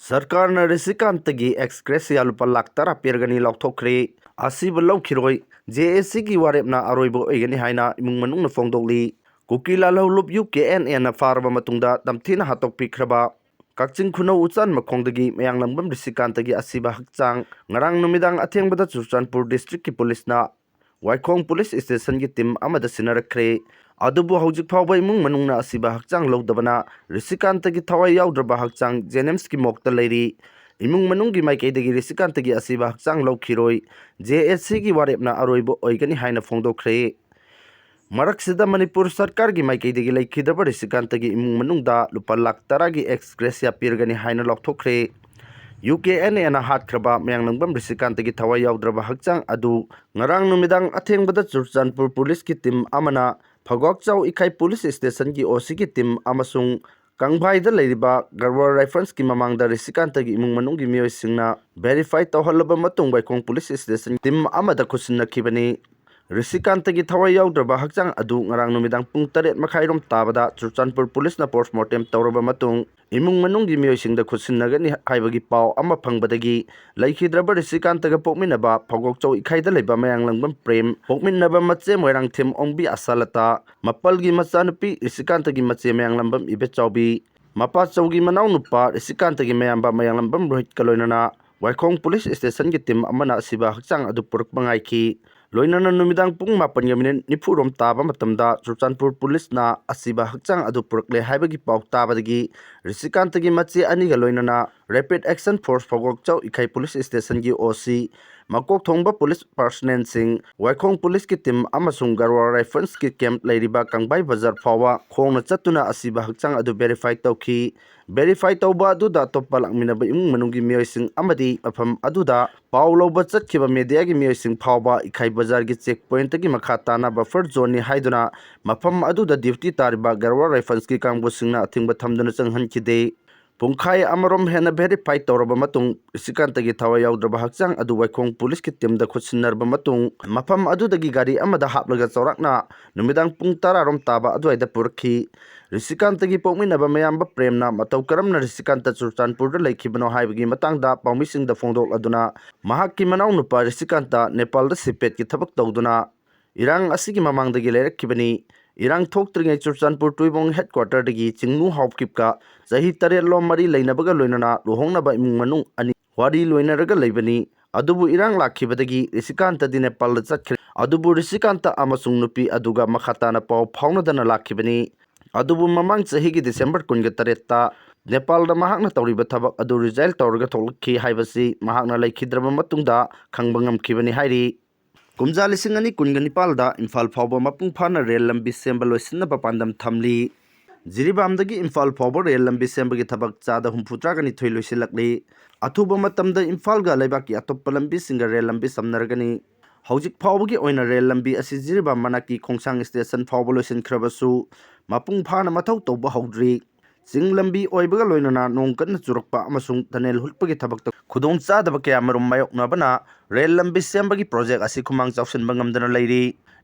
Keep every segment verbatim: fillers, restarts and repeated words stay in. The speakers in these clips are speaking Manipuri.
ꯁꯔꯀꯥꯔꯅ ꯔꯤꯁꯤꯀꯥꯟꯇꯒꯤ ꯑꯦꯛꯁ ꯒ꯭ꯔꯦꯁꯤꯌꯥ ꯂꯨꯄꯥ ꯂꯥꯈ ꯇꯔꯥ ꯄꯤꯔꯒꯅꯤ ꯂꯥꯎꯊꯣꯛꯈ꯭ꯔꯦ꯫ ꯑꯁꯤꯕ ꯂꯧꯈꯤꯔꯣꯏ, ꯖꯦ ꯑꯦ ꯁꯤꯒꯤ ꯋꯥꯔꯦꯞꯅ ꯑꯔꯣꯏꯕ ꯑꯣꯏꯒꯅꯤ ꯍꯥꯏꯅ ꯏꯃꯨꯡ ꯃꯅꯨꯡꯅ ꯐꯣꯡꯗꯣꯛꯂꯤ꯫ ꯀꯨꯀꯤ ꯂꯥꯜꯍꯧꯂꯨꯞ ꯌꯨ ꯀꯦ ꯑꯦꯟ ꯑꯦꯅ ꯐꯥꯔꯕ ꯃꯇꯨꯡꯗ ꯇꯝꯊꯤꯅ ꯍꯥꯠꯇꯣꯛꯄꯤꯈ꯭ꯔꯕ ꯀꯛꯆꯤꯡ ꯈꯨꯅꯧ ꯎꯆꯥꯟ ꯃꯈꯣꯡꯗꯒꯤ ꯃꯌꯥꯡꯂꯪꯕꯝ ꯔꯤꯁꯤꯀꯥꯟꯇꯒꯤ ꯑꯁꯤꯕ ꯍꯛꯆꯥꯡ ꯉꯔꯥꯡ ꯅꯨꯃꯤꯗꯥꯡ ꯑꯊꯦꯡꯕꯗ ꯆꯨꯔꯆꯥꯟꯄꯨꯔ ꯗꯤꯁꯇ꯭ꯔꯤꯛꯀꯤ ꯄꯨꯂꯤꯁꯅ ꯋꯥꯏꯈꯣꯡ ꯄꯨꯂꯤꯁ ꯁ꯭ꯇꯦꯁꯟꯒꯤ ꯇꯤꯝ ꯑꯃꯗ ꯁꯤꯟꯅꯔꯛꯈ꯭ꯔꯦ꯫ ꯑꯗꯨꯕꯨ ꯍꯧꯖꯤꯛ ꯐꯥꯎꯕ ꯏꯃꯨꯡ ꯃꯅꯨꯡꯅ ꯑꯁꯤꯕ ꯍꯛꯆꯥꯡ ꯂꯧꯗꯕꯅ ꯔꯤꯁꯤꯀꯥꯟꯇꯒꯤ ꯊꯋꯥꯏ ꯌꯥꯎꯗ꯭ꯔꯕ ꯍꯛꯆꯥꯡ ꯖꯦꯅꯤꯝꯁꯀꯤ ꯃꯣꯔꯒꯇ ꯂꯩꯔꯤ꯫ ꯏꯃꯨꯡ ꯃꯅꯨꯡꯒꯤ ꯃꯥꯏꯀꯩꯗꯒꯤ ꯔꯤꯁꯤꯀꯥꯟꯇꯒꯤ ꯑꯁꯤꯕ ꯍꯛꯆꯥꯡ ꯂꯧꯈꯤꯔꯣꯏ, ꯖꯦ ꯑꯦ ꯁꯤꯒꯤ ꯋꯥꯔꯦꯞꯅ ꯑꯔꯣꯏꯕ ꯑꯣꯏꯒꯅꯤ ꯍꯥꯏꯅ ꯐꯣꯡꯗꯣꯛꯈ꯭ꯔꯦ꯫ ꯃꯔꯛꯁꯤꯗ ꯃꯅꯤꯄꯨꯔ ꯁꯔꯀꯥꯔꯒꯤ ꯃꯥꯏꯀꯩꯗꯒꯤ ꯂꯩꯈꯤꯗ꯭ꯔꯕ ꯔꯤꯁꯤꯀꯥꯟꯇꯒꯤ ꯏꯃꯨꯡ ꯃꯅꯨꯡꯗ ꯂꯨꯄꯥ ꯂꯥꯈ ꯇꯔꯥꯒꯤ ꯑꯦꯛꯁ ꯒ꯭ꯔꯦꯁꯤꯌꯥ ꯄꯤꯔꯒꯅꯤ ꯍꯥꯏꯅ ꯂꯥꯎꯊꯣꯛꯈ꯭ꯔꯦ꯫ ꯌꯨ ꯀꯦ ꯑꯦꯟ ꯑꯦꯅ ꯍꯥꯠꯈ꯭ꯔꯕ ꯃꯌꯥꯡꯂꯪꯕꯝ ꯔꯤꯁꯤꯀꯥꯟꯇꯒꯤ ꯊꯋꯥꯏ ꯌꯥꯎꯗ꯭ꯔꯕ ꯍꯛꯆꯥꯡ ꯑꯗꯨ ꯉꯔꯥꯡ ꯅꯨꯃꯤꯗꯥꯡ ꯑꯊꯦꯡꯕꯗ ꯆꯨꯔꯆꯥꯟꯄꯨꯔ ꯄꯨꯂꯤꯁꯀꯤ ꯇꯤꯝ ꯑꯃꯅ ꯐꯒ꯭ꯋꯥꯛꯆꯥꯎ ꯏꯈꯥꯏ ꯄꯨꯂꯤꯁ ꯁ꯭ꯇꯦꯁꯟꯒꯤ ꯑꯣ ꯁꯤꯒꯤ ꯇꯤꯝ ꯑꯃꯁꯨꯡ ꯀꯪꯚꯥꯏꯗ ꯂꯩꯔꯤꯕ ꯒꯔꯋꯥꯔ ꯔꯥꯏꯐꯜꯁꯀꯤ ꯃꯃꯥꯡꯗ ꯔꯤꯁꯤꯀꯥꯟꯇꯒꯤ ꯏꯃꯨꯡ ꯃꯅꯨꯡꯒꯤ ꯃꯤꯑꯣꯏꯁꯤꯡꯅ ꯚꯦꯔꯤꯐꯥꯏ ꯇꯧꯍꯜꯂꯕ ꯃꯇꯨꯡ ꯋꯥꯏꯈꯣꯡ ꯄꯨꯂꯤꯁ ꯁ꯭ꯇꯦꯁꯟ ꯇꯤꯝ ꯑꯃꯗ ꯈꯨꯠꯁꯤꯟꯅꯈꯤꯕꯅꯤ꯫ ꯔꯤꯁꯤꯀꯥꯟꯇꯒꯤ ꯊꯋꯥꯏ ꯌꯥꯎꯗ꯭ꯔꯕ ꯍꯛꯆꯥꯡ ꯑꯗꯨ ꯉꯔꯥꯡ ꯅꯨꯃꯤꯗꯥꯡ ꯄꯨꯡ ꯇꯔꯦꯠ ꯃꯈꯥꯏꯔꯣꯝ ꯇꯥꯕꯗ ꯆꯨꯔꯆꯥꯟꯄꯨꯔ ꯄꯨꯂꯤꯁꯅ ꯄꯣꯁꯃꯣꯔꯇꯦꯝ ꯇꯧꯔꯕ ꯃꯇꯨꯡ ꯏꯃꯨꯡ ꯃꯅꯨꯡꯒꯤ ꯃꯤꯑꯣꯏꯁꯤꯡꯗ ꯈꯨꯠꯁꯤꯟꯅꯒꯅꯤ ꯍꯥꯏꯕꯒꯤ ꯄꯥꯎ ꯑꯃ ꯐꯪꯕꯗꯒꯤ ꯂꯩꯈꯤꯗ꯭ꯔꯕ ꯔꯤꯁꯤꯀꯥꯟꯇꯒ ꯄꯣꯛꯃꯤꯟꯅꯕ ꯐꯒꯣꯛꯆꯧ ꯏꯈꯥꯏꯗ ꯂꯩꯕ ꯃꯌꯥꯡꯂꯪꯕꯝ ꯄ꯭ꯔꯦꯝ, ꯄꯣꯛꯃꯤꯟꯅꯕ ꯃꯆꯦ ꯃꯣꯏꯔꯥꯡꯊꯦꯝ ꯑꯣꯡꯕꯤ ꯑꯁꯥꯂꯇꯥ, ꯃꯄꯜꯒꯤ ꯃꯆꯥꯅꯨꯄꯤ ꯔꯤꯁꯤꯀꯥꯟꯇꯒꯤ ꯃꯆꯦ ꯃꯌꯥꯡꯂꯪꯕꯝ ꯏꯕꯦꯆꯥꯎꯕꯤ, ꯃꯄꯥꯆꯧꯒꯤ ꯃꯅꯥꯎꯅꯨꯄꯥ ꯔꯤꯁꯤꯀꯥꯟꯇꯒꯤ ꯃꯌꯥꯝꯕ ꯃꯌꯥꯡꯂꯪꯕꯝ ꯔꯣꯍꯤꯠꯀ ꯂꯣꯏꯅꯅ ꯋꯥꯏꯈꯣꯡ ꯄꯨꯂꯤꯁ ꯁ꯭ꯇꯦꯁꯟꯒꯤ ꯇꯤꯝ ꯑꯃꯅ ꯑꯁꯤꯕ ꯍꯛꯆꯥꯡ ꯑꯗꯨ ꯄꯨꯔꯛꯄ ꯉꯥꯏꯈꯤ꯫ ꯂꯣꯏꯅꯅ ꯅꯨꯃꯤꯗꯥꯡ ꯄꯨꯡ ꯃꯥꯄꯟꯒ ꯃꯤꯅꯤꯠ ꯅꯤꯐꯨꯔꯣꯝ ꯇꯥꯕ ꯃꯇꯝꯗ ꯆꯨꯔꯆꯥꯟꯄꯨꯔ ꯄꯨꯂꯤꯁꯅ ꯑꯁꯤꯕ ꯍꯛꯆꯥꯡ ꯑꯗꯨ ꯄꯨꯔꯛꯂꯦ ꯍꯥꯏꯕꯒꯤ ꯄꯥꯎ ꯇꯥꯕꯗꯒꯤ ꯔꯤꯁꯤꯀꯥꯟꯇꯒꯤ ꯃꯆꯦ ꯑꯅꯤꯒ ꯂꯣꯏꯅꯅ ꯔꯦꯄꯤꯗ ꯑꯦꯛꯁꯟ ꯐꯣꯔꯁ ꯐꯒꯣꯛꯆꯧ ꯏꯈꯥꯏ ꯄꯨꯂꯤꯁ ꯁ꯭ꯇꯦꯁꯟꯒꯤ ꯑꯣ ꯁꯤ, ꯃꯀꯣꯛ ꯊꯣꯡꯕ ꯄꯨꯂꯤꯁ ꯄꯥꯔꯁꯅꯦꯜꯁꯤꯡ, ꯋꯥꯏꯈꯣꯡ ꯄꯨꯂꯤꯁꯀꯤ ꯇꯤꯝ ꯑꯃꯁꯨꯡ ꯒꯔꯋꯥ ꯔꯥꯏꯐꯜꯁꯀꯤ ꯀꯦꯝꯞ ꯂꯩꯔꯤꯕ ꯀꯪꯕꯥꯏ ꯕꯖꯥꯔ ꯐꯥꯎꯕ ꯈꯣꯡꯅ ꯆꯠꯇꯨꯅ ꯑꯁꯤꯕ ꯍꯛꯆꯥꯡ ꯑꯗꯨ ꯚꯦꯔꯤꯐꯥꯏ ꯇꯧꯈꯤ꯫ ꯚꯦꯔꯤꯐꯥꯏ ꯇꯧꯕ ꯑꯗꯨꯗ ꯑꯇꯣꯞꯄ ꯂꯥꯛꯃꯤꯟꯅꯕ ꯏꯃꯨꯡ ꯃꯅꯨꯡꯒꯤ ꯃꯤꯑꯣꯏꯁꯤꯡ ꯑꯃꯗꯤ ꯃꯐꯝ ꯑꯗꯨꯗ ꯄꯥꯎ ꯂꯧꯕ ꯆꯠꯈꯤꯕ ꯃꯦꯗꯤꯌꯥꯒꯤ ꯃꯤꯑꯣꯏꯁꯤꯡ ꯐꯥꯎꯕ ꯏꯈꯥꯏ ꯕꯖꯥꯔꯒꯤ ꯆꯦꯛ ꯄꯣꯏꯟꯠꯇꯒꯤ ꯃꯈꯥ ꯇꯥꯅ ꯕꯐꯔ ꯖꯣꯟꯅꯤ ꯍꯥꯏꯗꯨꯅ ꯃꯐꯝ ꯑꯗꯨꯗ ꯗ꯭ꯌꯨꯇꯤ ꯇꯥꯔꯤꯕ ꯒꯔꯋꯥ ꯔꯥꯏꯐꯜꯁꯀꯤ ꯀꯥꯡꯕꯨꯁꯤꯡꯅ ꯑꯊꯤꯡꯕ ꯊꯝꯗꯨꯅ ꯆꯪꯍꯟꯈꯤꯗꯦ꯫ ꯄꯨꯡꯈꯥꯏ ꯑꯃꯔꯣꯝ ꯍꯦꯟꯅ ꯚꯦꯔꯤꯐꯥꯏ ꯇꯧꯔꯕ ꯃꯇꯨꯡ, ꯔꯤꯁꯤꯀꯥꯟꯇꯒꯤ ꯊꯋꯥꯏ ꯌꯥꯎꯗ꯭ꯔꯕ ꯍꯛꯆꯥꯡ ꯑꯗꯨ ꯋꯥꯏꯈꯣꯡ ꯄꯨꯂꯤꯁꯀꯤ ꯇꯤꯝꯗ ꯈꯨꯠꯁꯤꯟꯅꯔꯕ ꯃꯇꯨꯡ, ꯃꯐꯝ ꯑꯗꯨꯗꯒꯤ ꯒꯥꯔꯤ ꯑꯃꯗ ꯍꯥꯞꯂꯒ ꯆꯥꯎꯔꯥꯛꯅ ꯅꯨꯃꯤꯗꯥꯡ ꯄꯨꯡ ꯇꯔꯥꯔꯣꯝ ꯇꯥꯕ ꯑꯗꯨꯋꯥꯏꯗ ꯄꯨꯔꯛꯈꯤ꯫ ꯔꯤꯁꯤꯀꯥꯟꯇꯒꯤ ꯄꯣꯛꯃꯤꯟꯅꯕ ꯃꯌꯥꯝꯕ ꯄ꯭ꯔꯦꯝꯅ ꯃꯇꯧ ꯀꯔꯝꯅ ꯔꯤꯁꯤꯀꯥꯟꯇ ꯆꯨꯔꯆꯥꯟꯄꯨꯔꯗ ꯂꯩꯈꯤꯕꯅꯣ ꯍꯥꯏꯕꯒꯤ ꯃꯇꯥꯡꯗ ꯄꯥꯎꯃꯤꯁꯤꯡꯗ ꯐꯣꯡꯗꯣꯛꯂꯗꯨꯅ, ꯃꯍꯥꯛꯀꯤ ꯃꯅꯥꯎꯅꯨꯄꯥ ꯔꯤꯁꯤꯀꯥꯟꯇ ꯅꯦꯄꯥꯜꯗ ꯁꯤꯄꯦꯠꯀꯤ ꯊꯕꯛ ꯇꯧꯗꯨꯅ ꯏꯔꯥꯡ ꯑꯁꯤꯒꯤ ꯃꯃꯥꯡꯗꯒꯤ ꯂꯩꯔꯛꯈꯤꯕꯅꯤ꯫ ꯏꯔꯥꯡ ꯊꯣꯛꯇ꯭ꯔꯤꯉꯩ ꯆꯨꯔꯆꯥꯟꯄꯨꯔ ꯇꯨꯏꯕꯣꯡ ꯍꯦꯗꯀ꯭ꯋꯥꯇꯔꯗꯒꯤ ꯆꯤꯡꯅꯨ ꯍꯥꯎꯀꯤꯞꯀ ꯆꯍꯤ ꯇꯔꯦꯠꯂꯣꯝ ꯃꯔꯤ ꯂꯩꯅꯕꯒ ꯂꯣꯏꯅꯅ ꯂꯨꯍꯣꯡꯅꯕ ꯏꯃꯨꯡ ꯃꯅꯨꯡ ꯑꯅꯤ ꯋꯥꯔꯤ ꯂꯣꯏꯅꯔꯒ ꯂꯩꯕꯅꯤ꯫ ꯑꯗꯨꯕꯨ ꯏꯔꯥꯡ ꯂꯥꯛꯈꯤꯕꯗꯒꯤ ꯔꯤꯁꯤꯀꯥꯟꯇꯗꯤ ꯅꯦꯄꯥꯜꯗ ꯆꯠꯈ꯭ꯔꯦ꯫ ꯑꯗꯨꯕꯨ ꯔꯤꯁꯤꯀꯥꯟꯇ ꯑꯃꯁꯨꯡ ꯅꯨꯄꯤ ꯑꯗꯨꯒ ꯃꯈꯥ ꯇꯥꯅ ꯄꯥꯎ ꯐꯥꯎꯅꯗꯅ ꯂꯥꯛꯈꯤꯕꯅꯤ꯫ ꯑꯗꯨꯕꯨ ꯃꯃꯥꯡ ꯆꯍꯤꯒꯤ ꯗꯤꯁꯦꯝꯕꯔ ꯀꯨꯟꯒ ꯇꯔꯦꯠꯇ ꯅꯦꯄꯥꯜꯗ ꯃꯍꯥꯛꯅ ꯇꯧꯔꯤꯕ ꯊꯕꯛ ꯑꯗꯨ ꯔꯤꯖꯥꯏꯟ ꯇꯧꯔꯒ ꯊꯣꯛꯂꯛꯈꯤ ꯍꯥꯏꯕꯁꯤ ꯃꯍꯥꯛꯅ ꯂꯩꯈꯤꯗ꯭ꯔꯕ ꯃꯇꯨꯡꯗ ꯈꯪꯕ ꯉꯝꯈꯤꯕꯅꯤ ꯍꯥꯏꯔꯤ꯫ ꯀꯨꯝꯖꯥ ꯂꯤꯁꯤꯡ ꯑꯅꯤ ꯀꯨꯟꯒ ꯅꯤꯄꯥꯜꯗ ꯏꯝꯐꯥꯜ ꯐꯥꯎꯕ ꯃꯄꯨꯡ ꯐꯥꯅ ꯔꯦꯜ ꯂꯝꯕꯤ ꯁꯦꯝꯕ ꯂꯣꯏꯁꯤꯟꯅꯕ ꯄꯥꯟꯗꯝ ꯊꯝꯂꯤ꯫ ꯖꯤꯔꯤꯕꯥꯝꯗꯒꯤ ꯏꯝꯐꯥꯜ ꯐꯥꯎꯕ ꯔꯦꯜ ꯂꯝꯕꯤ ꯁꯦꯝꯕꯒꯤ ꯊꯕꯛ ꯆꯥꯗ ꯍꯨꯝꯐꯨꯇꯔꯥꯒ ꯅꯤꯊꯣꯏ ꯂꯣꯏꯁꯤꯜꯂꯛꯂꯤ꯫ ꯑꯊꯨꯕ ꯃꯇꯝꯗ ꯏꯝꯐꯥꯜꯒ ꯂꯩꯕꯥꯛꯀꯤ ꯑꯇꯣꯞꯄ ꯂꯝꯕꯤꯁꯤꯡꯒ ꯔꯦꯜ ꯂꯝꯕꯤ ꯁꯝꯅꯔꯒꯅꯤ꯫ ꯍꯧꯖꯤꯛ ꯐꯥꯎꯕꯒꯤ ꯑꯣꯏꯅ ꯔꯦꯜ ꯂꯝꯕꯤ ꯑꯁꯤ ꯖꯤꯔꯤꯕꯥꯝ ꯃꯅꯥꯛꯀꯤ ꯈꯣꯡꯁꯥꯡ ꯁ꯭ꯇꯦꯁꯟ ꯐꯥꯎꯕ ꯂꯣꯏꯁꯤꯟꯈ꯭ꯔꯕꯁꯨ, ꯃꯄꯨꯡ ꯐꯥꯅ ꯃꯊꯧ ꯇꯧꯕ ꯍꯧꯗ꯭ꯔꯤ꯫ ꯆꯤꯡ ꯂꯝꯕꯤ ꯑꯣꯏꯕꯒ ꯂꯣꯏꯅꯅ ꯅꯣꯡ ꯀꯟꯅ ꯆꯨꯔꯛꯄ ꯑꯃꯁꯨꯡ ꯇꯅꯦꯜ ꯍꯨꯠꯄꯒꯤ ꯊꯕꯛꯇ ꯈꯨꯗꯣꯡ ꯆꯥꯗꯕ ꯀꯌꯥ ꯃꯔꯨꯝ ꯃꯥꯌꯣꯛꯅꯕꯅ ꯔꯦꯜ ꯂꯝꯕꯤ ꯁꯦꯝꯕꯒꯤ ꯄ꯭ꯔꯣꯖꯦꯛ ꯑꯁꯤ ꯈꯨꯃꯥꯡ ꯆꯥꯎꯁꯤꯟꯕ ꯉꯝꯗꯅ ꯂꯩꯔꯤ꯫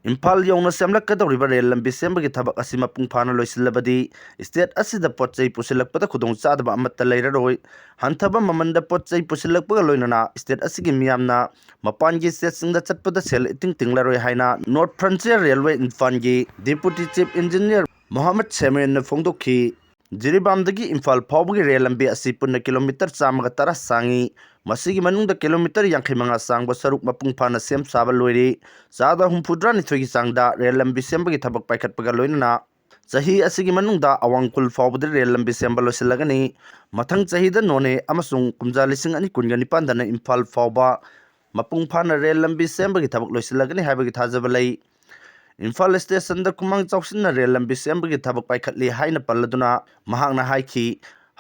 ꯏꯝꯐꯥꯜ ꯌꯧꯅ ꯁꯦꯝꯂꯛꯀꯗꯧꯔꯤꯕ ꯔꯦꯜ ꯂꯝꯕꯤ ꯁꯦꯝꯕꯒꯤ ꯊꯕꯛ ꯑꯁꯤ ꯃꯄꯨꯡ ꯐꯥꯅ ꯂꯣꯏꯁꯤꯜꯂꯕꯗꯤ ꯁ꯭ꯇꯦꯠ ꯑꯁꯤꯗ ꯄꯣꯠ ꯆꯩ ꯄꯨꯁꯤꯜꯂꯛꯄꯗ ꯈꯨꯗꯣꯡ ꯆꯥꯗꯕ ꯑꯃꯠꯇ ꯂꯩꯔꯔꯣꯏ꯫ ꯍꯟꯊꯕ ꯃꯃꯟꯗ ꯄꯣꯠ ꯆꯩ ꯄꯨꯁꯤꯜꯂꯛꯄꯒ ꯂꯣꯏꯅꯅ ꯁ꯭ꯇꯦꯠ ꯑꯁꯤꯒꯤ ꯃꯤꯌꯥꯝꯅ ꯃꯄꯥꯟꯒꯤ ꯁ꯭ꯇꯦꯠꯁꯤꯡꯗ ꯆꯠꯄꯗ ꯁꯦꯜ ꯏꯇꯤꯡ ꯇꯤꯡꯂꯔꯣꯏ ꯍꯥꯏꯅ North Frontier Railway ꯏꯝꯐꯥꯜꯒꯤ Deputy Chief Engineer ꯃꯣꯍꯝꯃꯗ ꯁꯦꯃꯦꯟꯅ ꯐꯣꯡꯗꯣꯛꯈꯤ꯫ ꯖꯤꯔꯤꯕꯥꯝꯗꯒꯤ ꯏꯝꯐꯥꯜ ꯐꯥꯎꯕꯒꯤ ꯔꯦꯜ ꯂꯝꯕꯤ ꯑꯁꯤ ꯄꯨꯟꯅ ꯀꯤꯂꯣꯃꯤꯇꯔ ꯆꯥꯝꯃꯒ ꯇꯔꯥ ꯁꯥꯡꯉꯤ꯫ ꯃꯁꯤꯒꯤ ꯃꯅꯨꯡꯗ ꯀꯤꯂꯣꯃꯤꯇꯔ ꯌꯥꯡꯈꯩ ꯃꯉꯥ ꯁꯥꯡꯕ ꯁꯔꯨꯛ ꯃꯄꯨꯡ ꯐꯥꯅ ꯁꯦꯝ ꯁꯥꯕ ꯂꯣꯏꯔꯦ꯫ ꯆꯥꯗ ꯍꯨꯝꯐꯨꯇꯔꯥꯅꯤꯊꯣꯏꯒꯤ ꯆꯥꯡꯗ ꯔꯦꯜ ꯂꯝꯕꯤ ꯁꯦꯝꯕꯒꯤ ꯊꯕꯛ ꯄꯥꯏꯈꯠꯄꯒ ꯂꯣꯏꯅꯅ ꯆꯍꯤ ꯑꯁꯤꯒꯤ ꯃꯅꯨꯡꯗ ꯑꯋꯥꯡ ꯈꯨꯜ ꯐꯥꯎꯕꯗ ꯔꯦꯜ ꯂꯝꯕꯤ ꯁꯦꯝꯕ ꯂꯣꯏꯁꯤꯜꯂꯒꯅꯤ꯫ ꯃꯊꯪ ꯆꯍꯤꯗ ꯅꯣꯅꯦ ꯑꯃꯁꯨꯡ ꯀꯨꯝꯖꯥ ꯂꯤꯁꯤꯡ ꯑꯅꯤ ꯀꯨꯟꯒ ꯅꯤꯄꯥꯟꯗꯅ ꯏꯝꯐꯥꯜ ꯐꯥꯎꯕ ꯃꯄꯨꯡ ꯐꯥꯅ ꯔꯦꯜ ꯂꯝꯕꯤ ꯁꯦꯝꯕꯒꯤ ꯊꯕꯛ ꯂꯣꯏꯁꯤꯜꯂꯒꯅꯤ ꯍꯥꯏꯕꯒꯤ ꯊꯥꯖꯕ ꯂꯩ꯫ ꯏꯝꯐꯥꯜ ꯁ꯭ꯇꯦꯁꯟꯗ ꯈꯨꯃꯥꯡ ꯆꯥꯎꯁꯤꯟꯅ ꯔꯦꯜ ꯂꯝꯕꯤ ꯁꯦꯝꯕꯒꯤ ꯊꯕꯛ ꯄꯥꯏꯈꯠꯂꯤ ꯍꯥꯏꯅ ꯄꯜꯂꯗꯨꯅ ꯃꯍꯥꯛꯅ ꯍꯥꯏꯈꯤ,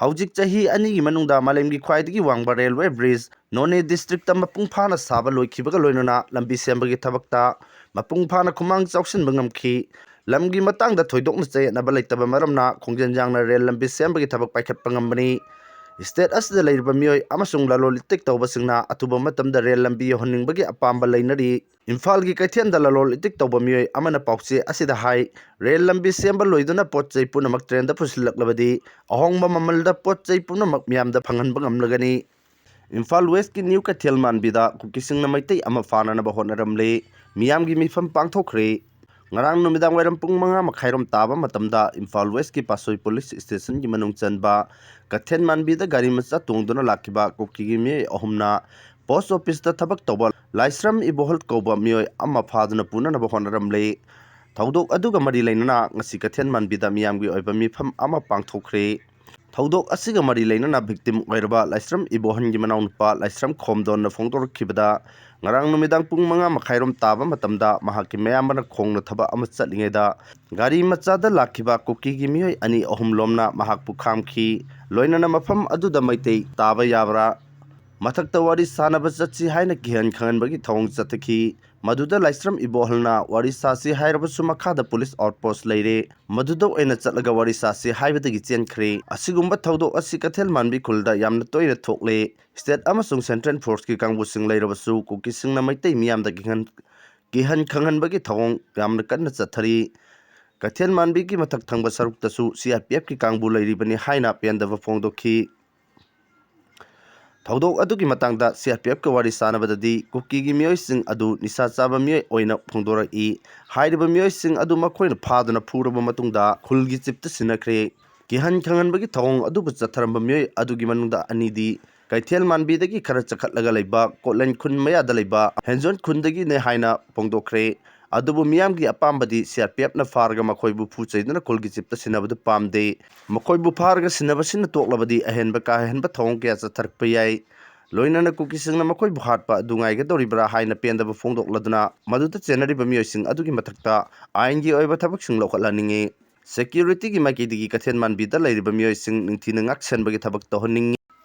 ꯍꯧꯖꯤꯛ ꯆꯍꯤ ꯑꯅꯤꯒꯤ ꯃꯅꯨꯡꯗ ꯃꯥꯂꯦꯝꯒꯤ ꯈ꯭ꯋꯥꯏꯗꯒꯤ ꯋꯥꯡꯕ ꯔꯦꯜꯋꯦ ꯕ꯭ꯔꯤꯖ ꯅꯣꯅꯦ ꯗꯤꯁꯇ꯭ꯔꯤꯛꯇ ꯃꯄꯨꯡ ꯐꯥꯅ ꯁꯥꯕ ꯂꯣꯏꯈꯤꯕꯒ ꯂꯣꯏꯅꯅ ꯂꯝꯕꯤ ꯁꯦꯝꯕꯒꯤ ꯊꯕꯛꯇ ꯃꯄꯨꯡ ꯐꯥꯅ ꯈꯨꯃꯥꯡ ꯆꯥꯎꯁꯤꯟꯕ ꯉꯝꯈꯤ꯫ ꯂꯝꯒꯤ ꯃꯇꯥꯡꯗ ꯊꯣꯏꯗꯣꯛꯅ ꯆꯌꯦꯠꯅꯕ ꯂꯩꯇꯕ ꯃꯔꯝꯅ ꯈꯣꯡꯖꯦꯜ ꯌꯥꯡꯅ ꯔꯦꯜ ꯂꯝꯕꯤ ꯁꯦꯝꯕꯒꯤ ꯊꯕꯛ ꯄꯥꯏꯈꯠꯄ ꯉꯝꯕꯅꯤ꯫ ꯁ꯭ꯇꯦꯠ ꯑꯁꯤꯗ ꯂꯩꯔꯤꯕ ꯃꯤꯑꯣꯏ ꯑꯃꯁꯨꯡ ꯂꯂꯣꯟ ꯏꯇꯤꯛ ꯇꯧꯕꯁꯤꯡꯅ ꯑꯊꯨꯕ ꯃꯇꯝꯗ ꯔꯦꯜ ꯂꯝꯕꯤ ꯌꯧꯍꯟꯅꯤꯡꯕꯒꯤ ꯑꯄꯥꯝꯕ ꯂꯩꯅꯔꯤ꯫ ꯏꯝꯐꯥꯜꯒꯤ ꯀꯩꯊꯦꯜꯗ ꯂꯂꯣꯜ ꯏꯇꯤꯛ ꯇꯧꯕ ꯃꯤꯑꯣꯏ ꯑꯃꯅ ꯄꯥꯎꯆꯦ ꯑꯁꯤꯗ ꯍꯥꯏ, ꯔꯦꯜ ꯂꯝꯕꯤ ꯁꯦꯝꯕ ꯂꯣꯏꯗꯨꯅ ꯄꯣꯠ ꯆꯩ ꯄꯨꯝꯅꯃꯛ ꯇ꯭ꯔꯦꯟꯗ ꯄꯨꯁꯤꯜꯂꯛꯂꯕꯗꯤ ꯑꯍꯣꯡꯕ ꯃꯃꯜꯗ ꯄꯣꯠ ꯆꯩ ꯄꯨꯝꯅꯃꯛ ꯃꯤꯌꯥꯝꯗ ꯐꯪꯍꯟꯕ ꯉꯝꯂꯒꯅꯤ꯫ ꯏꯝꯐꯥꯜ ꯋꯦꯁꯀꯤ ꯅ꯭ꯌꯨ ꯀꯩꯊꯦꯜ ꯃꯥꯟꯕꯤꯗ ꯀꯨꯀꯤꯁꯤꯡꯅ ꯃꯩꯇꯩ ꯑꯃ ꯐꯥꯅꯅꯕ ꯍꯣꯠꯅꯔꯝꯂꯦ꯫ ꯃꯤꯌꯥꯝꯒꯤ ꯃꯤꯐꯝ ꯄꯥꯡꯊꯣꯛꯈ꯭ꯔꯦ꯫ ꯉꯔꯥꯡ ꯅꯨꯃꯤꯗꯥꯡ ꯋꯥꯏꯔꯝ ꯄꯨꯡ ꯃꯉꯥ ꯃꯈꯥꯏꯔꯣꯝ ꯇꯥꯕ ꯃꯇꯝꯗ ꯏꯝꯐꯥꯜ ꯋꯦꯁꯀꯤ ꯄꯥꯠꯁꯣꯏ ꯄꯨꯂꯤꯁ ꯁ꯭ꯇꯦꯁꯟꯒꯤ ꯃꯅꯨꯡ ꯆꯟꯕ ꯀꯩꯊꯦꯜ ꯃꯥꯟꯕꯤꯗ ꯒꯥꯔꯤ ꯃꯆꯥ ꯇꯣꯡꯗꯨꯅ ꯂꯥꯛꯈꯤꯕ ꯀꯨꯀꯤꯒꯤ ꯃꯤꯑꯣꯏ ꯑꯍꯨꯝꯅ ꯄꯣꯁ ꯑꯣꯐꯤꯁꯇ ꯊꯕꯛ ꯇꯧꯕ ꯂꯥꯏꯁ꯭ꯔꯝ ꯏꯕꯣꯍꯜ ꯀꯧꯕ ꯃꯤꯑꯣꯏ ꯑꯃ ꯐꯥꯗꯨꯅ ꯄꯨꯅꯅꯕ ꯍꯣꯠꯅꯔꯝꯂꯦ꯫ ꯊꯧꯗꯣꯛ ꯑꯗꯨꯒ ꯃꯔꯤ ꯂꯩꯅꯅ ꯉꯁꯤ ꯀꯩꯊꯦꯜ ꯃꯥꯟꯕꯤꯗ ꯃꯤꯌꯥꯝꯒꯤ ꯑꯣꯏꯕ ꯃꯤꯐꯝ ꯑꯃ ꯄꯥꯡꯊꯣꯛꯈ꯭ꯔꯦ꯫ ꯊꯧꯗꯣꯛ ꯑꯁꯤꯒ ꯃꯔꯤ ꯂꯩꯅꯅ ꯚꯤꯛꯇꯤꯝ ꯑꯣꯏꯔꯕ ꯂꯥꯏꯁ꯭ꯔꯝ ꯏꯕꯣꯍꯟꯒꯤ ꯃꯅꯥꯎꯅꯨꯄꯥ ꯂꯥꯏꯁ꯭ꯔꯝ ꯈꯣꯝꯗꯣꯟꯅ ꯐꯣꯡꯗꯣꯔꯛꯈꯤꯕꯗ, ꯉꯔꯥꯡ ꯅꯨꯃꯤꯗꯥꯡ ꯄꯨꯡ ꯃꯉꯥ ꯃꯈꯥꯏꯔꯣꯝ ꯇꯥꯕ ꯃꯇꯝꯗ ꯃꯍꯥꯛꯀꯤ ꯃꯌꯥꯝꯕꯅ ꯈꯣꯡꯅ ꯊꯕꯛ ꯑꯃ ꯆꯠꯂꯤꯉꯩꯗ ꯒꯥꯔꯤ ꯃꯆꯥꯗ ꯂꯥꯛꯈꯤꯕ ꯀꯨꯀꯤꯒꯤ ꯃꯤꯑꯣꯏ ꯑꯅꯤ ꯑꯍꯨꯝ ꯂꯣꯝꯅ ꯃꯍꯥꯛꯄꯨ ꯈꯥꯝꯈꯤ꯫ ꯂꯣꯏꯅꯅ ꯃꯐꯝ ꯑꯗꯨꯗ ꯃꯩꯇꯩ ꯇꯥꯕ ꯌꯥꯕ꯭ꯔꯥ, ꯃꯊꯛꯇ ꯋꯥꯔꯤ ꯁꯥꯅꯕ ꯆꯠꯁꯤ ꯍꯥꯏꯅ ꯀꯤꯍꯟ ꯈꯪꯍꯟꯕꯒꯤ ꯊꯧꯑꯣꯡ ꯆꯠꯊꯈꯤ꯫ ꯃꯗꯨꯗ ꯂꯥꯏꯁ꯭ꯔꯝ ꯏꯕꯣꯍꯜꯅ ꯋꯥꯔꯤ ꯁꯥꯁꯤ ꯍꯥꯏꯔꯕꯁꯨ ꯃꯈꯥꯗ ꯄꯨꯂꯤꯁ ꯑꯥꯎꯠꯄꯣꯁ ꯂꯩꯔꯦ, ꯃꯗꯨꯗ ꯑꯣꯏꯅ ꯆꯠꯂꯒ ꯋꯥꯔꯤ ꯁꯥꯁꯤ ꯍꯥꯏꯕꯗꯒꯤ ꯆꯦꯟꯈ꯭ꯔꯦ꯫ ꯑꯁꯤꯒꯨꯝꯕ ꯊꯧꯗꯣꯛ ꯑꯁꯤ ꯀꯩꯊꯦꯜ ꯃꯥꯟꯕꯤ ꯈꯨꯜꯗ ꯌꯥꯝꯅ ꯇꯣꯏꯅ ꯊꯣꯛꯂꯦ꯫ ꯁ꯭ꯇꯦꯠ ꯑꯃꯁꯨꯡ ꯁꯦꯟꯇ꯭ꯔꯦꯜ ꯐꯣꯔꯁꯀꯤ ꯀꯥꯡꯕꯨꯁꯤꯡ ꯂꯩꯔꯕꯁꯨ ꯀꯨꯀꯤꯁꯤꯡꯅ ꯃꯩꯇꯩ ꯃꯤꯌꯥꯝꯗ ꯀꯤꯍꯟ, ꯀꯤꯍꯟ ꯈꯪꯍꯟꯕꯒꯤ ꯊꯧꯑꯣꯡ ꯌꯥꯝꯅ ꯀꯟꯅ ꯆꯠꯊꯔꯤ꯫ ꯀꯩꯊꯦꯜ ꯃꯥꯟꯕꯤꯒꯤ ꯃꯊꯛ ꯊꯪꯕ ꯁꯔꯨꯛꯇꯁꯨ ꯁꯤ ꯑꯥꯔ ꯄꯤ ꯑꯦꯐꯀꯤ ꯀꯥꯡꯕꯨ ꯂꯩꯔꯤꯕꯅꯤ ꯍꯥꯏꯅ ꯄꯦꯟꯗꯕ ꯐꯣꯡꯗꯣꯛꯈꯤ꯫ ꯊꯧꯗꯣꯛ ꯑꯗꯨꯒꯤ ꯃꯇꯥꯡꯗ ꯁꯤ ꯑꯥꯔ ꯄꯤ ꯑꯦꯐꯀ ꯋꯥꯔꯤ ꯁꯥꯅꯕꯗꯗꯤ ꯀꯨꯀꯤꯒꯤ ꯃꯤꯑꯣꯏꯁꯤꯡ ꯑꯗꯨ ꯅꯤꯁꯥ ꯆꯥꯕ ꯃꯤꯑꯣꯏ ꯑꯣꯏꯅ ꯐꯣꯡꯗꯣꯔꯛꯏ꯫ ꯍꯥꯏꯔꯤꯕ ꯃꯤꯑꯣꯏꯁꯤꯡ ꯑꯗꯨ ꯃꯈꯣꯏꯅ ꯐꯥꯗꯨꯅ ꯐꯨꯔꯕ ꯃꯇꯨꯡꯗ ꯈꯨꯜꯒꯤ ꯆꯤꯞꯇ ꯁꯤꯟꯅꯈ꯭ꯔꯦ꯫ ꯀꯤꯍꯟ ꯈꯪꯍꯟꯕꯒꯤ ꯊꯧꯑꯣꯡ ꯑꯗꯨꯕꯨ ꯆꯠꯊꯔꯝꯕ ꯃꯤꯑꯣꯏ ꯑꯗꯨꯒꯤ ꯃꯅꯨꯡꯗ ꯑꯅꯤꯗꯤ ꯀꯩꯊꯦꯜ ꯃꯥꯟꯕꯤꯗꯒꯤ ꯈꯔ ꯆꯈꯠꯂꯒ ꯂꯩꯕ ꯀꯣꯠꯂꯦꯟ ꯈꯨꯟ ꯃꯌꯥꯗ ꯂꯩꯕ ꯍꯦꯟꯖꯣꯟ ꯈꯨꯟꯗꯒꯤꯅꯦ ꯍꯥꯏꯅ ꯐꯣꯡꯗꯣꯛꯈ꯭ꯔꯦ꯫ ꯑꯗꯨꯕꯨ ꯃꯤꯌꯥꯝꯒꯤ ꯑꯄꯥꯝꯕꯗꯤ ꯁꯤ ꯑꯥꯔ ꯄꯤ ꯑꯦꯐꯅ ꯐꯥꯔꯒ ꯃꯈꯣꯏꯕꯨ ꯐꯨ ꯆꯩꯗꯨꯅ ꯈꯨꯜꯒꯤ ꯆꯤꯞꯇ ꯁꯤꯟꯅꯕꯗꯨ ꯄꯥꯝꯗꯦ꯫ ꯃꯈꯣꯏꯕꯨ ꯐꯥꯔꯒ ꯁꯤꯟꯅꯕꯁꯤꯅ ꯇꯣꯛꯂꯕꯗꯤ ꯑꯍꯦꯟꯕ ꯀꯥ ꯍꯦꯟꯕ ꯊꯧꯑꯣꯡ ꯀꯌꯥ ꯆꯠꯊꯔꯛꯄ ꯌꯥꯏ꯫ ꯂꯣꯏꯅꯅ ꯀꯨꯀꯤꯁꯤꯡꯅ ꯃꯈꯣꯏꯕꯨ ꯍꯥꯠꯄ ꯑꯗꯨ ꯉꯥꯏꯒꯗꯧꯔꯤꯕ꯭ꯔꯥ ꯍꯥꯏꯅ ꯄꯦꯟꯗꯕ ꯐꯣꯡꯗꯣꯛꯂꯗꯨꯅ ꯃꯗꯨꯗ ꯆꯦꯟꯅꯔꯤꯕ ꯃꯤꯑꯣꯏꯁꯤꯡ ꯑꯗꯨꯒꯤ ꯃꯊꯛꯇ ꯑꯥꯏꯟꯒꯤ ꯑꯣꯏꯕ ꯊꯕꯛꯁꯤꯡ ꯂꯧꯈꯠꯍꯟꯅꯤꯡꯏ꯫ ꯁꯦꯀ꯭ꯌꯨꯔꯤꯇꯤꯒꯤ ꯃꯥꯏꯀꯩꯗꯒꯤ ꯀꯩꯊꯦꯜ ꯃꯥꯟꯕꯤꯗ ꯂꯩꯔꯤꯕ ꯃꯤꯑꯣꯏꯁꯤꯡ ꯅꯤꯡꯊꯤꯅ ꯉꯥꯛꯁꯦꯟꯕꯒꯤ ꯊꯕꯛ ꯇꯧꯍꯟꯅꯤꯡꯏ꯫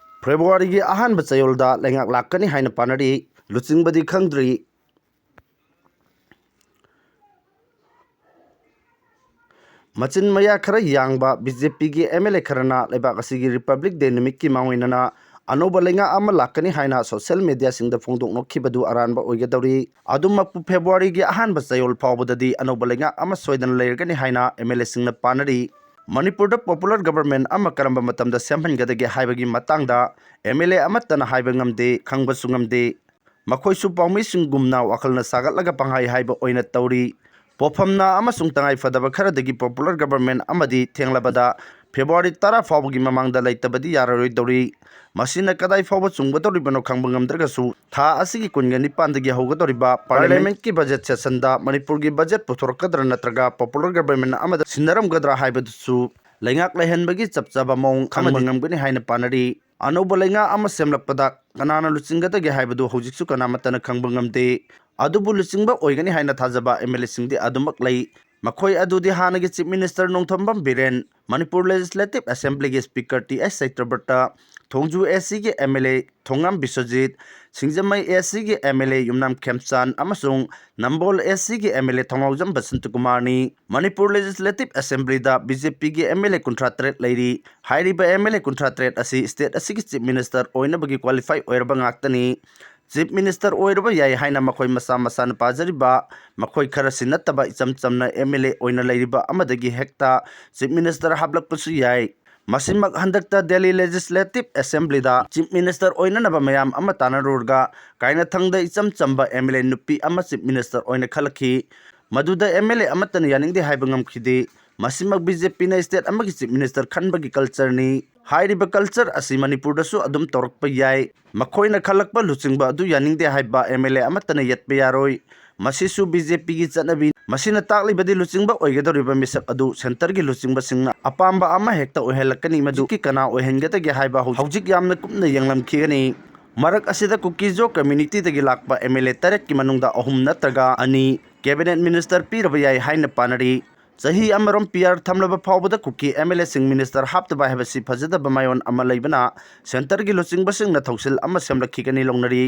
ꯐꯦꯕ꯭ꯔꯨꯋꯥꯔꯤꯒꯤ ꯑꯍꯥꯟꯕ ꯆꯌꯣꯜꯗ ꯂꯩꯉꯥꯛ ꯂꯥꯛꯀꯅꯤ ꯍꯥꯏꯅ ꯄꯥꯅꯔꯤ꯫ ꯂꯨꯆꯤꯡꯕꯗꯤ ꯈꯪꯗ꯭ꯔꯤ꯫ ꯃꯆꯤꯟ ꯃꯌꯥ ꯈꯔ ꯌꯥꯡꯕ ꯕꯤ ꯖꯦ ꯄꯤꯒꯤ ꯑꯦꯝ ꯑꯦꯜ ꯑꯦ ꯈꯔꯅ ꯂꯩꯕꯥꯛ ꯑꯁꯤꯒꯤ ꯔꯤꯄꯕ꯭ꯂꯤꯛ ꯗꯦ ꯅꯨꯃꯤꯠꯀꯤ ꯃꯥꯡꯑꯣꯏꯅꯅ ꯑꯅꯧꯕ ꯂꯩꯉꯥꯛ ꯑꯃ ꯂꯥꯛꯀꯅꯤ ꯍꯥꯏꯅ ꯁꯣꯁꯤꯌꯦꯜ ꯃꯦꯗꯤꯌꯥꯁꯤꯡꯗ ꯐꯣꯡꯗꯣꯛꯅꯈꯤꯕꯗꯨ ꯑꯔꯥꯟꯕ ꯑꯣꯏꯒꯗꯧꯔꯤ꯫ ꯑꯗꯨꯃꯛꯄꯨ ꯐꯦꯕ꯭ꯔꯨꯋꯥꯔꯤꯒꯤ ꯑꯍꯥꯟꯕ ꯆꯌꯣꯜ ꯐꯥꯎꯕꯗꯗꯤ ꯑꯅꯧꯕ ꯂꯩꯉꯥꯛ ꯑꯃ ꯁꯣꯏꯗꯅ ꯂꯩꯔꯒꯅꯤ ꯍꯥꯏꯅ ꯑꯦꯝ ꯑꯦꯜ ꯑꯦꯁꯤꯡꯅ ꯄꯥꯅꯔꯤ꯫ ꯃꯅꯤꯄꯨꯔꯗ ꯄꯣꯄꯨꯂꯔ ꯒꯕꯔꯃꯦꯟ ꯑꯃ ꯀꯔꯝꯕ ꯃꯇꯝꯗ ꯁꯦꯝꯍꯟꯒꯗꯒꯦ ꯍꯥꯏꯕꯒꯤ ꯃꯇꯥꯡꯗ ꯑꯦꯝ ꯑꯦꯜ ꯑꯦ ꯑꯃꯠꯇꯅ ꯍꯥꯏꯕ ꯉꯝꯗꯦ, ꯈꯪꯕꯁꯨ ꯉꯝꯗꯦ꯫ ꯃꯈꯣꯏꯁꯨ ꯄꯥꯎꯃꯤꯁꯤꯡꯒꯨꯝꯅ ꯋꯥꯈꯜꯅ ꯁꯥꯒꯠꯂꯒ ꯄꯪꯍꯥꯏ ꯍꯥꯏꯕ ꯑꯣꯏꯅ ꯇꯧꯔꯤ꯫ ꯄꯣꯠꯐꯝꯅ ꯑꯃꯁꯨꯡ ꯇꯉꯥꯏ ꯐꯗꯕ ꯈꯔꯗꯒꯤ ꯄꯣꯄꯨꯂꯔ ꯒꯕꯔꯃꯦꯟ ꯑꯃꯗꯤ ꯊꯦꯡꯂꯕꯗ ꯐꯦꯕ꯭ꯔꯨꯋꯥꯔꯤ ꯇꯔꯥ ꯐꯥꯎꯕꯒꯤ ꯃꯃꯥꯡꯗ ꯂꯩꯇꯕꯗꯤ ꯌꯥꯔꯔꯣꯏꯗꯧꯔꯤ꯫ ꯃꯁꯤꯅ ꯀꯗꯥꯏ ꯐꯥꯎꯕ ꯆꯨꯝꯒꯗꯧꯔꯤꯕꯅꯣ ꯈꯪꯕ ꯉꯝꯗ꯭ꯔꯒꯁꯨ, ꯊꯥ ꯑꯁꯤꯒꯤ ꯀꯨꯟꯒ ꯅꯤꯄꯥꯟꯗꯒꯤ ꯍꯧꯒꯗꯧꯔꯤꯕ ꯄꯥꯔꯂꯤꯌꯥꯃꯦꯟꯠꯀꯤ ꯕꯖꯦꯠ ꯁꯦꯁꯟꯗ ꯃꯅꯤꯄꯨꯔꯒꯤ ꯕꯖꯦꯠ ꯄꯨꯊꯣꯔꯛꯀꯗ꯭ꯔꯥ ꯅꯠꯇ꯭ꯔꯒ ꯄꯣꯄꯨꯂꯔ ꯒꯕꯔꯃꯦꯟ ꯑꯃꯗ ꯁꯤꯟꯅꯔꯝꯒꯗ꯭ꯔꯥ ꯍꯥꯏꯕꯗꯨꯁꯨ ꯂꯩꯉꯥꯛ ꯂꯩꯍꯟꯕꯒꯤ ꯆꯞ ꯆꯥꯕ ꯃꯑꯣꯡ ꯈꯪꯕ ꯉꯝꯒꯅꯤ ꯍꯥꯏꯅ ꯄꯥꯅꯔꯤ꯫ ꯑꯅꯧꯕ ꯂꯩꯉꯥꯛ ꯑꯃ ꯁꯦꯝꯂꯛꯄꯗ ꯀꯅꯥꯅ ꯂꯨꯆꯤꯡꯒꯗꯒꯦ ꯍꯥꯏꯕꯗꯨ ꯍꯧꯖꯤꯛꯁꯨ ꯀꯅꯥꯃꯠꯇꯅ ꯈꯪꯕ ꯉꯝꯗꯦ꯫ ꯑꯗꯨꯕꯨ ꯂꯨꯆꯤꯡꯕ ꯑꯣꯏꯒꯅꯤ ꯍꯥꯏꯅ ꯊꯥꯖꯕ ꯑꯦꯝ ꯑꯦꯜ ꯑꯦꯁꯤꯡꯗꯤ ꯑꯗꯨꯃꯛ ꯂꯩ꯫ ꯃꯈꯣꯏ ꯑꯗꯨꯗꯤ ꯍꯥꯟꯅꯒꯤ chief minister Nongthombam Biren, Manipur legislative ꯑꯦꯁꯦꯝꯕ꯭ꯂꯤꯒꯤ speaker T H Satyabrata, Thongju A ꯁꯤꯒꯤ ꯑꯦꯝ ꯑꯦꯜ ꯑꯦ ꯊꯣꯉꯥꯝ ꯕꯤꯁ꯭ꯋꯖꯤꯠ, ꯁꯤꯡꯖꯃꯩ ꯑꯦ ꯁꯤꯒꯤ ꯑꯦꯝ ꯑꯦꯜ ꯑꯦ ꯌꯨꯝꯅꯥꯝ ꯈꯦꯝꯆꯥꯟ ꯑꯃꯁꯨꯡ ꯅꯝꯕꯣꯜ ꯑꯦ ꯁꯤꯒꯤ ꯑꯦꯝ ꯑꯦꯜ ꯑꯦ ꯊꯣꯡꯉꯥꯎꯖꯝ ꯕꯁꯟꯇꯀꯨꯃꯥꯔꯅꯤ꯫ ꯃꯅꯤꯄꯨꯔ ꯂꯦꯖꯤꯁꯂꯦꯇꯤꯚ ꯑꯦꯁꯦꯝꯕ꯭ꯂꯤꯗ ꯕꯤ ꯖꯦ ꯄꯤꯒꯤ ꯑꯦꯝ ꯑꯦꯜ ꯑꯦ ꯀꯨꯟꯊ꯭ꯔꯥ ꯇꯔꯦꯠ ꯂꯩꯔꯤ꯫ ꯍꯥꯏꯔꯤꯕ ꯑꯦꯝ ꯑꯦꯜ ꯑꯦ ꯀꯨꯟꯊ꯭ꯔꯥ ꯇꯔꯦꯠ ꯑꯁꯤ ꯁ꯭ꯇꯦꯠ ꯑꯁꯤꯒꯤ ꯆꯤꯐ ꯃꯤꯅꯤꯁꯇꯔ ꯑꯣꯏꯅꯕꯒꯤ ꯀ꯭ꯋꯥꯂꯤꯐꯥꯏ ꯑꯣꯏꯔꯕ ꯉꯥꯛꯇꯅꯤ꯫ ꯆꯤꯐ ꯃꯤꯅꯤꯁꯇꯔ ꯑꯣꯏꯔꯕ ꯌꯥꯏ ꯍꯥꯏꯅ ꯃꯈꯣꯏ ꯃꯁꯥ ꯃꯁꯥꯅ ꯄꯥꯖꯔꯤꯕ, ꯃꯈꯣꯏ ꯈꯔꯁꯤ ꯅꯠꯇꯕ ꯏꯆꯝ ꯆꯝꯅ ꯑꯦꯝ ꯑꯦꯜ ꯑꯦ ꯑꯣꯏꯅ ꯂꯩꯔꯤꯕ ꯑꯃꯗꯒꯤ ꯍꯦꯛꯇ ꯆꯤꯐ ꯃꯤꯅꯤꯁꯇꯔ ꯍꯥꯞꯂꯛꯄꯁꯨ ꯌꯥꯏ꯫ ꯃꯁꯤꯃꯛ ꯍꯟꯗꯛꯇ ꯗꯦꯜꯂꯤ ꯂꯦꯖꯤꯁꯂꯦꯇꯤꯚ ꯑꯦꯁꯦꯝꯕ꯭ꯂꯤꯗ ꯆꯤꯐ ꯃꯤꯅꯤꯁꯇꯔ ꯑꯣꯏꯅꯅꯕ ꯃꯌꯥꯝ ꯑꯃ ꯇꯥꯟꯅꯔꯨꯔꯒ ꯀꯥꯏꯅꯊꯪꯗ ꯏꯆꯝ ꯆꯝꯕ ꯑꯦꯝ ꯑꯦꯜ ꯑꯦ ꯅꯨꯄꯤ ꯑꯃ ꯆꯤꯐ ꯃꯤꯅꯤꯁꯇꯔ ꯑꯣꯏꯅ ꯈꯜꯂꯛꯈꯤ꯫ ꯃꯗꯨꯗ ꯑꯦꯝ ꯑꯦꯜ ꯑꯦ ꯑꯃꯠꯇꯅ ꯌꯥꯅꯤꯡꯗꯦ ꯍꯥꯏꯕ ꯉꯝꯈꯤꯗꯦ꯫ ꯃꯁꯤꯃꯛ ꯕꯤ ꯖꯦ ꯄꯤꯅ ꯁ꯭ꯇꯦꯠ ꯑꯃꯒꯤ ꯆꯤꯐ ꯃꯤꯅꯤꯁꯇꯔ ꯈꯟꯕꯒꯤ ꯀꯜꯆꯔꯅꯤ꯫ ꯍꯥꯏꯔꯤꯕ ꯀꯜꯆꯔ ꯑꯁꯤ ꯃꯅꯤꯄꯨꯔꯗꯁꯨ ꯑꯗꯨꯝ ꯇꯧꯔꯛꯄ ꯌꯥꯏ꯫ ꯃꯈꯣꯏꯅ ꯈꯜꯂꯛꯄ ꯂꯨꯆꯤꯡꯕ ꯑꯗꯨ ꯌꯥꯅꯤꯡꯗꯦ ꯍꯥꯏꯕ ꯑꯦꯝ ꯑꯦꯜ ꯑꯦ ꯑꯃꯠꯇꯅ ꯌꯦꯠꯄ ꯌꯥꯔꯣꯏ꯫ ꯃꯁꯤꯁꯨ ꯕꯤ ꯖꯦ ꯄꯤꯒꯤ ꯆꯠꯅꯕꯤ꯫ ꯃꯁꯤꯅ ꯇꯥꯛꯂꯤꯕꯗꯤ ꯂꯨꯆꯤꯡꯕ ꯑꯣꯏꯒꯗꯧꯔꯤꯕ ꯃꯤꯁꯛ ꯑꯗꯨ ꯁꯦꯟꯇꯔꯒꯤ ꯂꯨꯆꯤꯡꯕꯁꯤꯡꯅ ꯑꯄꯥꯝꯕ ꯑꯃ ꯍꯦꯛꯇ ꯑꯣꯏꯍꯜꯂꯛꯀꯅꯤ꯫ ꯃꯗꯨꯒꯤ ꯀꯅꯥ ꯑꯣꯏꯍꯟꯒꯗꯒꯦ ꯍꯥꯏꯕ ꯍꯧ-, ꯍꯧꯖꯤꯛ ꯌꯥꯝꯅ ꯀꯨꯞꯅ ꯌꯦꯡꯂꯝꯈꯤꯒꯅꯤ꯫ ꯃꯔꯛ ꯑꯁꯤꯗ ꯀꯨꯀꯤꯖꯣ ꯀꯝꯃ꯭ꯌꯨꯅꯤꯇꯤꯗꯒꯤ ꯂꯥꯛꯄ ꯑꯦꯝ ꯑꯦꯜ ꯑꯦ ꯇꯔꯦꯠꯀꯤ ꯃꯅꯨꯡꯗ ꯑꯍꯨꯝ ꯅꯠꯇ꯭ꯔꯒ ꯑꯅꯤ ꯀꯦꯕꯤꯅꯦꯠ ꯃꯤꯅꯤꯁꯇꯔ ꯄꯤꯔꯕ ꯌꯥꯏ ꯍꯥꯏꯅ ꯄꯥꯅꯔꯤ꯫ ꯆꯍꯤ ꯑꯃꯔꯣꯝ ꯄꯤ ꯑꯥꯔ ꯊꯝꯂꯕ ꯐꯥꯎꯕꯗ ꯀꯨꯀꯤ ꯑꯦꯝ ꯑꯦꯜ ꯑꯦꯁꯤꯡ ꯃꯤꯅꯤꯁꯇꯔ ꯍꯥꯞꯇꯕ ꯍꯥꯏꯕꯁꯤ ꯐꯖꯗꯕ ꯃꯥꯏꯑꯣꯟ ꯑꯃ ꯂꯩꯕꯅ ꯁꯦꯟꯇꯔꯒꯤ ꯂꯨꯆꯤꯡꯕꯁꯤꯡꯅ ꯊꯧꯁꯤꯜ ꯑꯃ ꯁꯦꯝꯂꯛꯈꯤꯒꯅꯤ ꯂꯧꯅꯔꯤ꯫